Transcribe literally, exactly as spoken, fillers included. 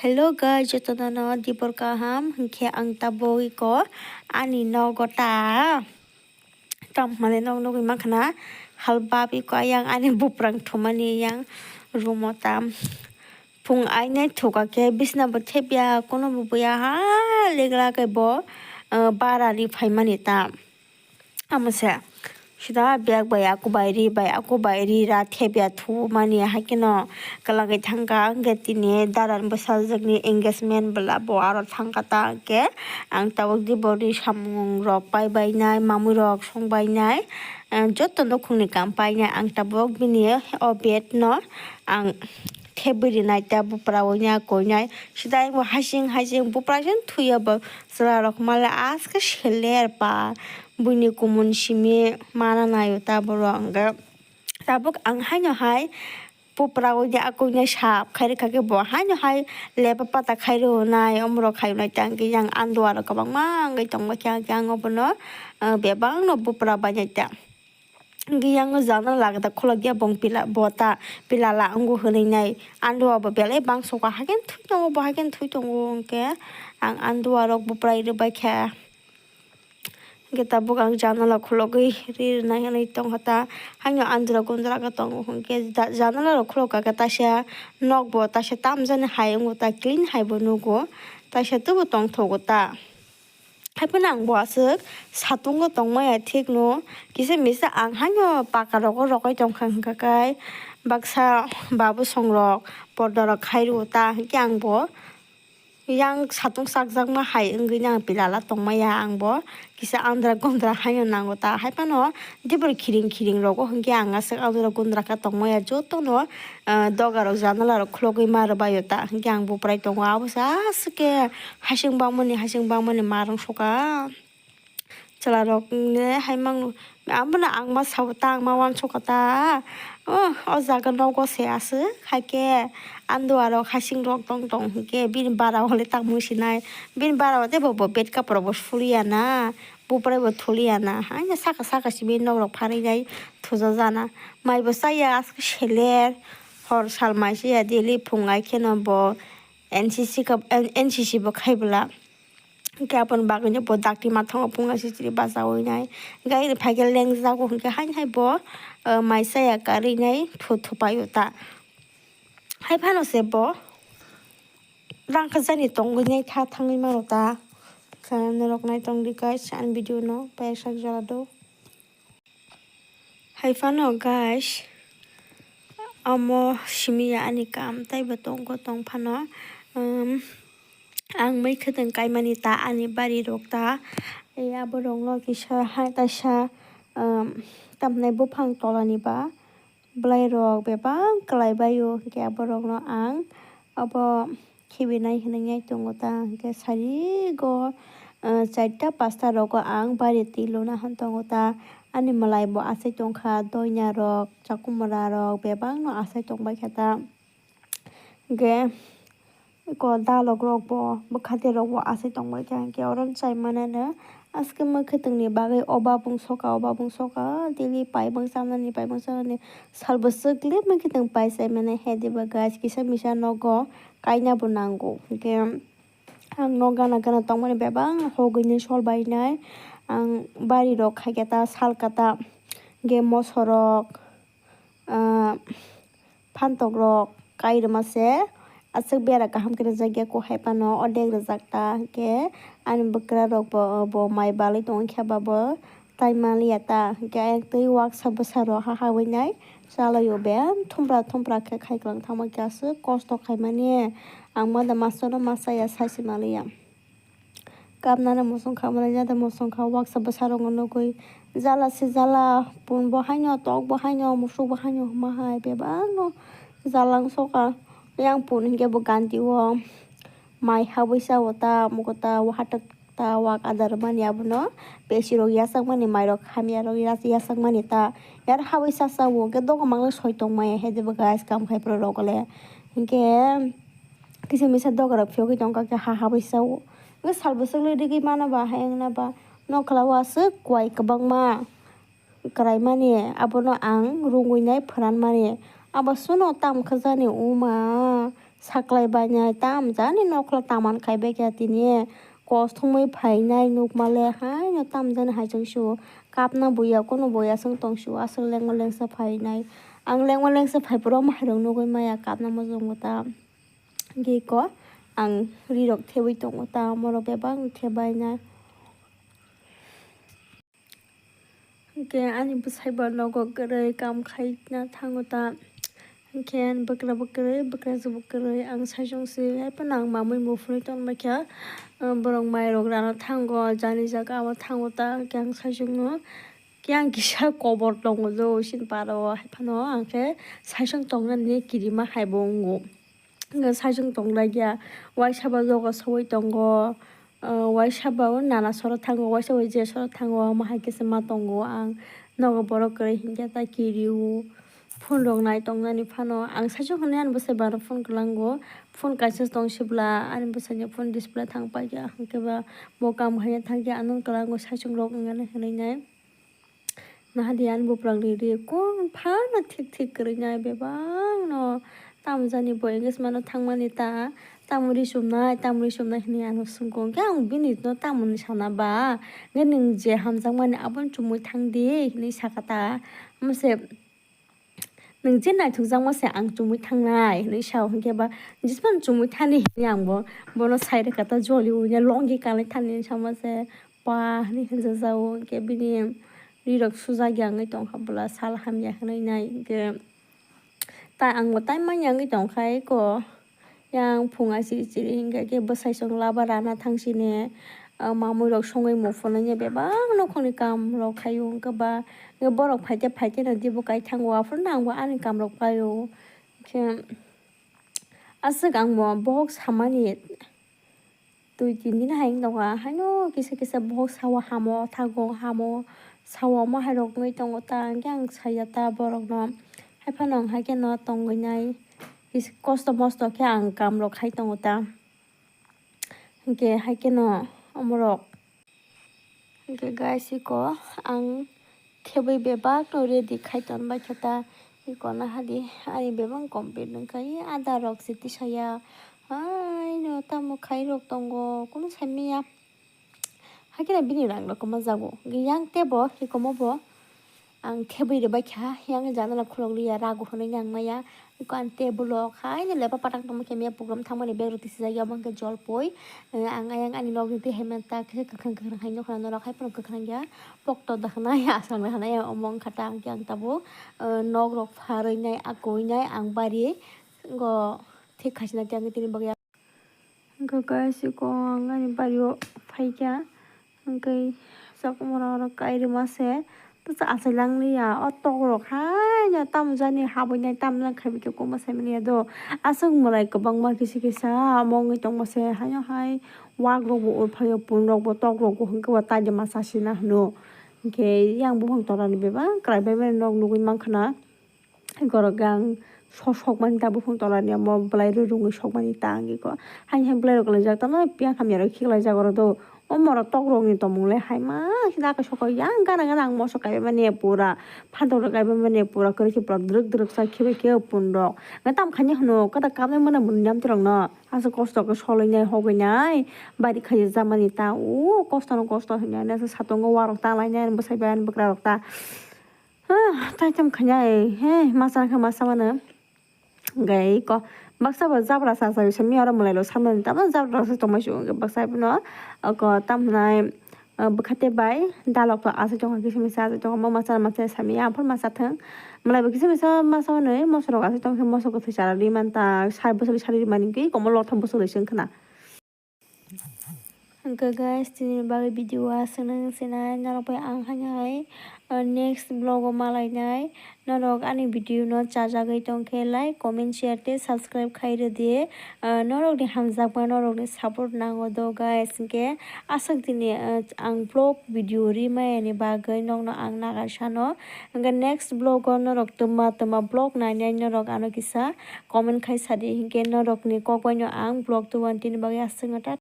Hello guys, jotono no dibor kaham. Hinkhe ang tabuk iko ani nogo ta, tam hwnmani nog nugwi mankha na, halbap iko ayang ani buprang thumani yang room o ta. Phung ainai thuka khe bisna bo thepya, kono bo buya ha, legla khe bo, ah, barani phaimani ta. Amo se sida bag bai aku bai ri bai aku bai ri ra thepya thumani, haikhe no kwlangwi thangkha. Hwnkhe tini daran bwsajwkni engagement bwla bo aro thangkha ta, hwnkhe ang tabuk diborni samung rok pai bainai, mamui rok song bainai, eh, joto nukhungni kam painai. Ang tabuk bini o bed no ang thebwi rinai ta, bupra wngya koinai sida, ayang bo hasing hasing bupra se thuya bo. Chwla rok male aske seler pa, buini kumun simi mana naio ta borok. Hwnkhe tabuk ang haino hai bupra wngya koinai sap khai rwkha khe bo haino hai lepa pata khai rwnai, omorok khai rwnai ta. Hwnkhe yang andua rok kwbangma wngwi tongma khe, hwnkhe ang obono, ah, bebak no bupra bainai ta. Hwnkhe yang janala khe ta khulokya bong pila bo ta, pilala wngo hwnwi nai. Andua bo belai bangso kha, haikhe thwi tongo bo, haikhe thwi tongo. Hwnkhe ang andua rok bupra rwbai kha. Hwnkhe tabuk ang janala khulogwi ri rwnai hwnwi tongkha ta. Haino andra gundra khe tongo, hwnkhe da-, janala rok khulokha khe taisa nok bo taisa tamjani hai wngo ta, clean hai bo nugo, taisa tubu tongthogo ta. Haiphano ang bo aswk satungo tongmaya thikno, kisa misa ang haino paka rogo rogai tongkha, hwnkha khe baksa babosong rok porda rok khai rwo ta, hwnkhe ang bo yang satung chakjakma hai wngwi ang pilala tongmaya. Ang bo kisa andra gundra haino nango ta, haiphano dibor khiring khiring rogo, hwnkhe ang aswk andra gundra khe tongmaya, jotono, ah, doga rok janala rok khulogwi ma rwbaio ta, hwnkhe ang buprai tongo. Abo se aswk khe hasing bangmani, hasing bangmani ma rwngsokha. Chwla rok le hai mangno, abono ang ma sao ta, ang ma uansukha ta. Oh, o jaga nogo se aswk hai khe andua rok hasing rok tong tong hwnkhe bini bara o le tamo sinai, bini bara o tei bo, bo bed kapra bo suliya na, buprai bo thuliya na, haino saka saka simi nok rok pharwi nai thuja jana. Mai bo chaya aswk seler, hor sal mai chaya daily phung ai kheno bo N C C ka, N C C bo khai bwla. Hwnkhe aboni bagwino bo dakti mathango phunga sisiri bachaui nai. Hwnkhe aini phaikhe lengjago hwnkhe haino hai bo, ah, mai chaya karwi nai thu thupaio ta. Hai phano se bo rangkha jani tongwi nai tha thangwi mano ta. Khe norok nai tongdi guys ani video no paisak jora do. Hai phano guys, omo simi ya ani kam, taibo tongo tong phano, um, ang mai khwtwng kaimani ta ani bari rok ta, eh, abo rok no kisa hai kaisa, um, tamni buphang tola ni ba bwlai rok bebak kwlai bai o, hwnkhe abo rok no ang abo khibinai hinwi tongo ta, hwnkhe sarigo, ah, charta pasta rogo ang bari twi luna hwn tongo ta. Ani mwlai bo achai tongkha, doina rok, chakumra rok bebak no achai tongbai kha ta. Hwnkhe eko dalok rok bo, bwkhate rok bo achai tongbai kha, hwnkhe oro chai mano no. Aske mwkhwtwng ni bagwi o babung soka, o babung soka, daily paibung chanani, paibung chanani, sal bwswk le mwkhwtwng pai chai mano, he diba guys, kisa misa nogo kaina bo nango. Hwnkhe ang nok gana gana tongmani bebak hogwi ni sol bai nai. Ang bari rok khai khe ta sal kata, hwnkhe moso rok, ah, phantok rok kai rwma se aswk bera kaham khe rwjak ya, kok hai phano ordek rwjak ta, hwnkhe ani bwkra rok bo, bo mai balwi tongwi khe ba bo tai manliya ta, hwnkhe ayang twi waksa bwsa rok ha habwi nai chalai o be thumpra thumpra khe khai kwlang thangma khe aswk kosto khaimani. Ang ma da master no ma chaya sai se manliya. Kapnano muchung kha, mwlainano muchung kha, waksa bwsarokno nugwi jala se jala, pun bo haino, tok bo haino, musuk bo haino, hwnma hai bebakno jala wng soka. Yang pun hinkhe bo ganti o mai habwi sa o ta, mugo ta, wahatak ta, wak adar mani abono pesi rok yachak mani, mai rok hamya rok yachak mani ta, yar habwi sa sa o, hwnkhe doga mangle soi tong maya, he de bo guys, kam khai pro rok le hinkhe. Kisa misa doga rok phiyogwi tongkha khe ha habwi sa o. Hwnkhe sal bwswk le rigwi mano ba, hai wngna ba nokhla o aswk kuai kwbangma kwraimani, abono ang rungwi nai phwranmani. Abo suno tamo khe jani wngma, Saklai bainai, tamjani nokla taman khai bai kha tini. Kos thumui phainai nukmale, haino tamjani hai chwng sio. Kapna buya, kunu buya chwng tong sio, aswk lengma lengsa phainai. Ang lengma lengsa phai poro mahairok nugui maya, kapna muchungo ta. Giko ang rirok thebui tongo ta, morok bebak thebainai. Hwnkhe ani bwsai bo nogo kwrwi kam khaina thango ta. Hwnkhe ani bwkra bo kwrwi, bwkrajwk bo kwrwi. Ang saichung se, hai phano ang mamui muphunwi tongbaikha. Borok mairok rana thango, jani jaga o thango ta. Hwnkhe ang saichung no, khe ang kisa kobor tongo jo, sini paro hai phano. Ang khe saichung tongnani kirima hai bo wngo. Hwnkhe saichung tonglaikya, waisa bo joga sogwi tongo, ah, waisa bo nana sora thango, waisa bo je sora thango, omo hai khe se ma tongo ang. Nogo borok kwrwi hinkhe ta kirio, phone rok nai tongnani phano. Ang saichung hwnwi ani bwsai baro phone kwlango, phone kaisa tong sibla, ani bwsaini phone display thang paikha, hwnkhe ba bo kam khaina thangkhe ano kwlango saichung rok wngnani hwnwi nai. Nahadi ani buprang ri ri kung phano thik thik kwrwi nai bebak no. Tamo jani bo engagement no thangmani ta, tamo ri chumnai, tamo ri chumnai hinui ano swngkung khe ang bini no tamoni sana ba, hwnkhe nwng je hamjakmani abono chumui thang di hinui saka ta. Omo se nwng je naithokjakma se ang chumui thangnai hinui sao, hwnkhe ba jesphano chumui thani hinui ang bo bono sai rwkha ta, joli uine longi kanwi thani hinui sama se. Pa hinui hinjajao, hwnkhe bini rirok sujak ya wngwi tongkha, bwla sal hamya hinui nai, hwnkhe ta ang bo tai manya wngwi tongkha eko. Yang phung achiri chiri hwnkhe khe bwsai chwng laba rana thangsini, ah, mamui rok songwi muphunwi bebak nokhungni kam rok khaio, hwnkhe ba borok phaikhe phaikhe no dibo kaithango, aphuru no ang bo ani kam rok khlaio. Hwnkhe aswk ang bo bohok samani. Dui tin din hai wng tongkha, haino kisa kisa bohok sao hamo, thago hamo, sao omo hai rok wngwi tongo ta, hwnkhe ang saya ta borokno. Haiphano ang hai kheno tongwi nai, kis-, kosto mosto khe ang kam rok khai tongo ta, hwnkhe hai kheno omorok. Hwnkhe guys, iko ang thebwi bebak no ready khai tonbaikha ta. Iko nahadi ani bebak complete wngkha. I ada rok se tisaya. Haino tamo khairok tongo, kunu saimanya. Hakhe bini rang rok kwmajago. Yang tebo, iko mo bo. Ang thebwi rwbaikha, yang janala khulok liya, rago hwnwi yang maya. Iko ang table o khaino lepa patak tongma khe mia program thangmani bag rok tisijak ya, omo hwnkhe jolpoi. Eh, ang ayang ani nokni twi hai manta khe kwkhwrang kwkhwrang hai nokha norok hai phano kwkhwrang ya. Pokto da hwnai, aswk da hwnai, omo wngkha ta ang khe ang tabuk, eh, nok rok pharwi nai, akwui nai ang bari go thik khaisina khe ang tini bagwi. Hwnkhe guys, iko ang ani bario phaikha, hwnkhe chakmara oro kairima se, teisa achai langliya. O tok rok haino tamo jani habwi nai, tamo jani khaibikhe kokma saimanya do. Aswk mwlai kwbangma kisa kisa omo wngwi tongma se, haino hai wak rok bo ur phaio, pun rok bo, tok rok bo hwnkhe bo taide ma chasina hwno. Hwnkhe yang buphang torani bebak kwlai bai mani nok nugwi mankha na. Gorok ang so-, sokmani ta buphang tola ni omo bwlai rw rwngwi sokmani ta ang iko. Haini hai bwlai rok kwlaijak tamo piya hamya rok khiklaijak oro do. O morok tok rok ni tongmung le haima khe da khe sokoi yang gana gana ang moso kaibai mani pura phantok rok kaibai mani pura kwrwi khe pura dwrwk dwrwk sa khibai khe o pun rok. Nang tamo khaini hwno kwtal kamai mano mwnwi nam twrwng no aswk kosto khe soloi nai hogoi nai bari khaijak mani ta o kosto no kosto hinwi ani aswk satung o warok ta lai nai ani bwsai bai ani bwkra rok ta. Ah, taitam khainai, he, masa khe masa mano. Hwnkhe iko, baksa bo jabra sa sa bisa mi oro mwlai rok samani tamo jabra rok se tongmai sio hwnkhe baksa bono, oko tam hwnai, ah, bwkha tei bai dalok to aswk tongkha kisa misa aswk tongkha, mo masa masa samya aphuru masa thwng. Mwlai bo kisa misa masa hwnwi moso rok aswk tongkhe moso kwthwi chara ri manta, sai bwswk sari ri mani hwnkhe iko mo lotha bwswk se wngkhwna. Hwnkhe guys, tini bagwi video o aswk nang sinai, norok bai ang haino hai, uh, next vlog o malainai. Norok ani video no chajagwi tongkhe like, comment, share tei subscribe khai rwdi. Uh, norok ni hamjakma, norok ni support nango do guys. Hwnkhe aswk tini, uh, ang vlog video ri maya ni bagwi nokno ang nagar sano. Hwnkhe next vlog o norok twma twma vlog nainai norok ano kisa comment khai sadi, hinkhe norokni kokbai no ang vlog tubani tini bagwi aswkno ta.